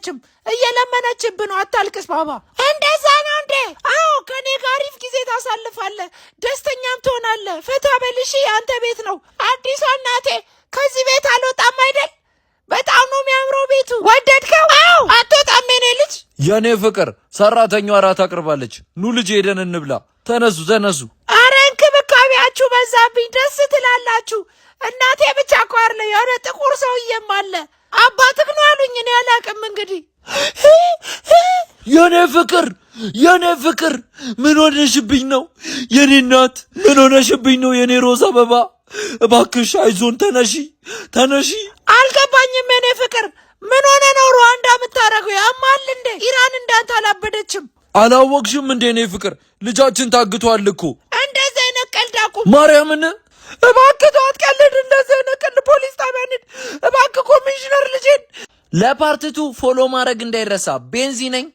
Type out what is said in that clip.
አልቻለችም። እየለመነችብህ ነው። አታልቅስ ባባ። እንደዛ ነው እንዴ? አዎ፣ ከኔ ጋር አሪፍ ጊዜ ታሳልፋለህ፣ ደስተኛም ትሆናለህ። ፈታ በልሺ፣ አንተ ቤት ነው። አዲሷ እናቴ ከዚህ ቤት አልወጣም አይደል? በጣም ነው የሚያምረው ቤቱ። ወደድከው? አዎ። አትወጣም የኔ ልጅ። የኔ ፍቅር፣ ሰራተኛዋ እራት አቅርባለች። ኑ ልጅ፣ ሄደን እንብላ። ተነሱ ተነሱ። አረ እንክብካቤያችሁ በዛብኝ። ደስ ትላላችሁ። እናቴ ብቻ እኮ አይደለ፣ የሆነ ጥቁር ሰውዬም አለ። አባትህ ነው አሉኝ። እኔ አላውቅም እንግዲህ። የኔ ፍቅር፣ የኔ ፍቅር፣ ምን ሆነሽብኝ ነው? የኔ እናት፣ ምን ሆነሽብኝ ነው? የኔ ሮዝ አበባ፣ እባክሽ አይዞን፣ ተነሺ ተነሺ። አልገባኝም የኔ ፍቅር፣ ምን ሆነ ነው ሩዋንዳ የምታደርገው? ያማል እንዴ? ኢራን እንዳንተ አላበደችም። አላወቅሽም እንዴ? የኔ ፍቅር፣ ልጃችን ታግቷል እኮ። እንደዚህ አይነት ቀልድ አቁም። ማርያምን። እባክህ ተው፣ አትቀልድ። እንደዚህ አይነት ቀልድ፣ ፖሊስ ጣቢያ እንሂድ። እባክህ ኮሚሽነር ልጄን ለ part 2 follow ማድረግ እንዳይረሳ። ቤንዚ ነኝ።